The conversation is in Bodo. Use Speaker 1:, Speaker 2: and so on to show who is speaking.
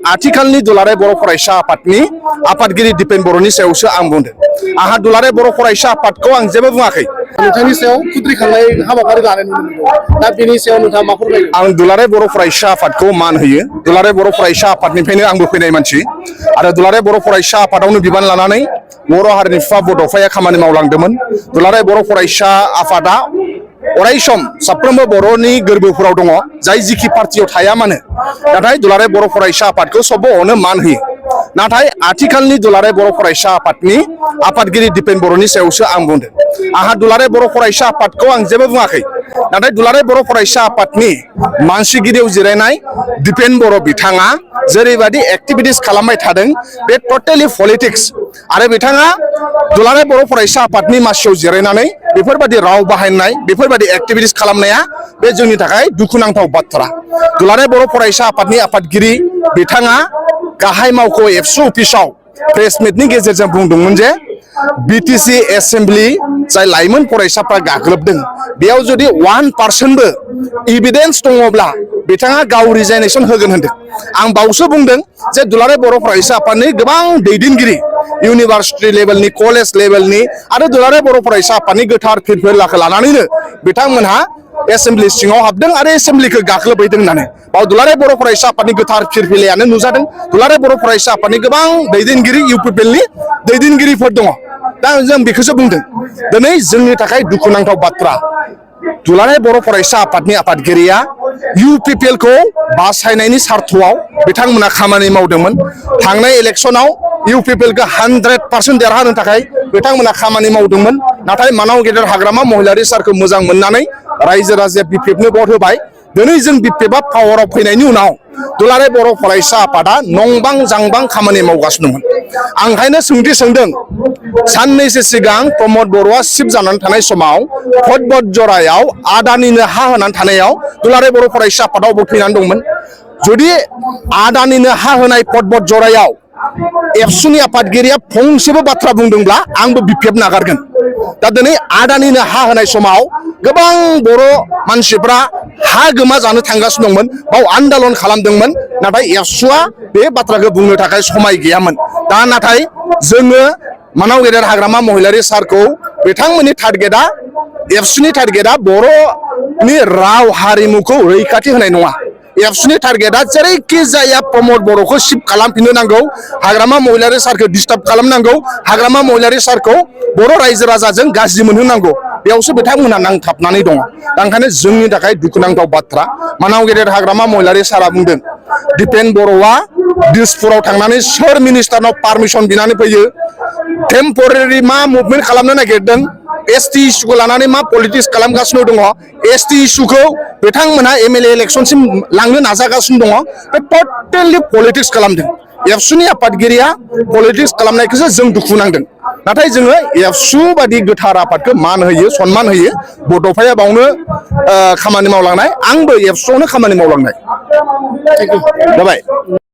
Speaker 1: आथिखालनि दुलाराय बर' फरायसा आफादनि आफादगिरि दिपेन बर'नि सायावसो आं बुंदों। आंहा दुलाराय बर' फरायसा आफादखौ आं जेबो बुङाखै।
Speaker 2: नोंथांनि सायाव खुद्रिखांनाय हाबाफारि लानाय नुनो मोनदों। दा बेनि सायाव नोंथाङा मा फोरमायगोन?
Speaker 1: आं दुलाराय बर' फरायसा आफादखौ मान होयो। दुलाराय बर' फरायसा आफादनिफ्रायनो आंबो फैनाय मानसि आरो दुलाराय बर' फरायसा आफादावनो बिबान लानानै बर' हारिनि बिफा बड'फाया खामानि मावलांदोंमोन। दुलाराय बर' फरायसा आफादा अराय सम साफ्रोमबो बर'नि गोरबोफोराव दङ, जाय जिखि पार्टियाव थाया मानो। नाथाय दुलाराय बर' फरायसा आफादखौ सबबो मान होयो। नाथाय आथिखालनि दुलाराय बर' फरायसा आफादनि आफादगिरि दिपेन बर'नि सायावसो आं बुंदों। आंहा दुलाराय बर' फरायसा आफादखौ आं जेबो बुङाखै। नाथाय दुलाराय बर' फरायसा आफादनि मानसिगिरियाव जिरायनाय दिपेन बर' बिथाङा जेरैबायदि एक्टिभिटिस खालामबाय थादों, बे टटेलि पलिटिक्स। आरो बिथाङा दुलाराय बर' फरायसा आफादनि मासियाव जिरायनानै बेफोरबायदि राव बाहायनाय, बेफोरबायदि एक्टिभिटिस खालामनाया बे जोंनि थाखाय दुखुनांथाव बाथ्रा। दुलाराय बर' फरायसा आफादनि आफादगिरि बिथाङा गाहाय मावख' एबसु अफिसाव प्रेस मिटनि गेजेरजों बुंदोंमोन जे बिटिसि एसेम्ब्लि जाय लाइमोन फरायसाफ्रा गाग्लोबदों, बेयाव जुदि 1% इभिडेन्स दङब्ला बिथाङा गाव रिजाइनेसन होगोन होनदों। आं बावसो बुंदों जे दुलाराय बर' फरायसा आफादनि गोबां दैदेनगिरि, इउनिभार्सिटि लेभेलनि, कलेज लेभेलनि आरो दुलाराय बर' फरायसा आफादनि गोथार फिरफिलाखौ लानानैनो बिथांमोनहा एसेम्ब्लि सिङाव हाबदों आरो एसेम्ब्लिखौ गाग्लोबहैदों होननानै। बाव दुलाराय बर' फरायसा आफादनि गोथार फिरफिलायानो नुजादों। दुलाराय बर' फरायसा आफादनि गोबां दैदेनगिरि, इउपिपिएलनि दैदेनगिरिफोर दङ। दा जों बेखौसो बुंदों। दिनै जोंनि थाखाय दुखुनांथाव बाथ्रा, दुलाराय बर' फरायसा आफादनि आफादगिरिया इउपिपिएलखौ बासायनायनि सार्थआव बिथांमोना खामानि मावदोंमोन। थांनाय इलेक्सनाव इउपिपिएलखौ 100% देरहानो थाखाय बिथांमोना खामानि मावदोंमोन। नाथाय मानाव गेदेर हाग्रामा महिलारि सारखौ मोजां मोननानै रायजो राजाया बिपिएफनो भट होबाय। दिनै जों बिपिएफआ पावाराव फैनायनि उनाव दुलाराय बर' फरायसा आफादा नंबां जांबां खामानि मावगासिनो दंमोन। आं ओंखायनो सोंथि सोंदों, साननैसो सिगां प्रमद बर'आ सिफ जानानै थानाय समाव भट जरायाव आदानिनो हा होनानै थानायाव दुलाराय बर' फरायसा आफादाव भट फैनानै दंमोन। जुदि आदानिनो हा होनाय भट जरायाव एबसुनि आफादगिरिया फंसेबो बाथ्रा बुंदोंब्ला आंबो बिपिएफ नागारगोन। दा दिनै आदानिनो हा होनाय समाव गोबां बर' मानसिफ्रा हा गोमा जानो थांगासिनो दंमोन, बाव आन्दलन खालामदोंमोन। नाथाय एबसुआ बे बाथ्राखौ बुंनो थाखाय समाय गैयामोन। दा नाथाय जोङो मानाव गेदेर हाग्रामा महिलारि सारखौ बिथांमोननि टारगेटआ, एबसुनि टारगेटआ बर'नि राव हारिमुखौ रैखाथि होनाय नङा। एबसुनि टारगेटआ जेरैखि जाया प्रमद बर'खौ सिफ खालामफिननो नांगौ, हाग्रामा महिलारि सारखौ डिस्टार्ब खालामनांगौ, हाग्रामा महिलारि सारखौ बर' रायजो राजाजों गाज्रि मोनहोनांगौ, बेयावसो बिथांमोनहा नांथाबनानै दङ। दा ओंखायनो जोंनि थाखाय दुखुनांथाव बाथ्रा, मानाव गेदेर हाग्रामा महिलारि सारा बुंदों दिपेन बर'आ दिसपुराव थांनानै सोर मिनिस्टारनाव पारमिसन बिनानै फैयो, टेम्परारि मा मुभमेन्ट खालामनो नागिरदों, एसटि इस्युखौ लानानै मा पलिटिक्स खालामगासिनो दङ, एसटि इस्युखौ बिथांमोनहा एमएलए इलेक्सनसिम लांनो नाजागासिनो दङ। बे टटेलि पलिटिक्स खालामदों। एबसुनि आफादगिरिया पलिटिक्स खालामनायखौसो जों दुखु नांदों। नाथाय जोङो एबसु बादि गोथार आफादखौ मान होयो, सनमान होयो। बड'फाया बावनो खामानि मावलांनाय, आंबो एबसुआवनो खामानि मावलांनाय। जाबाय।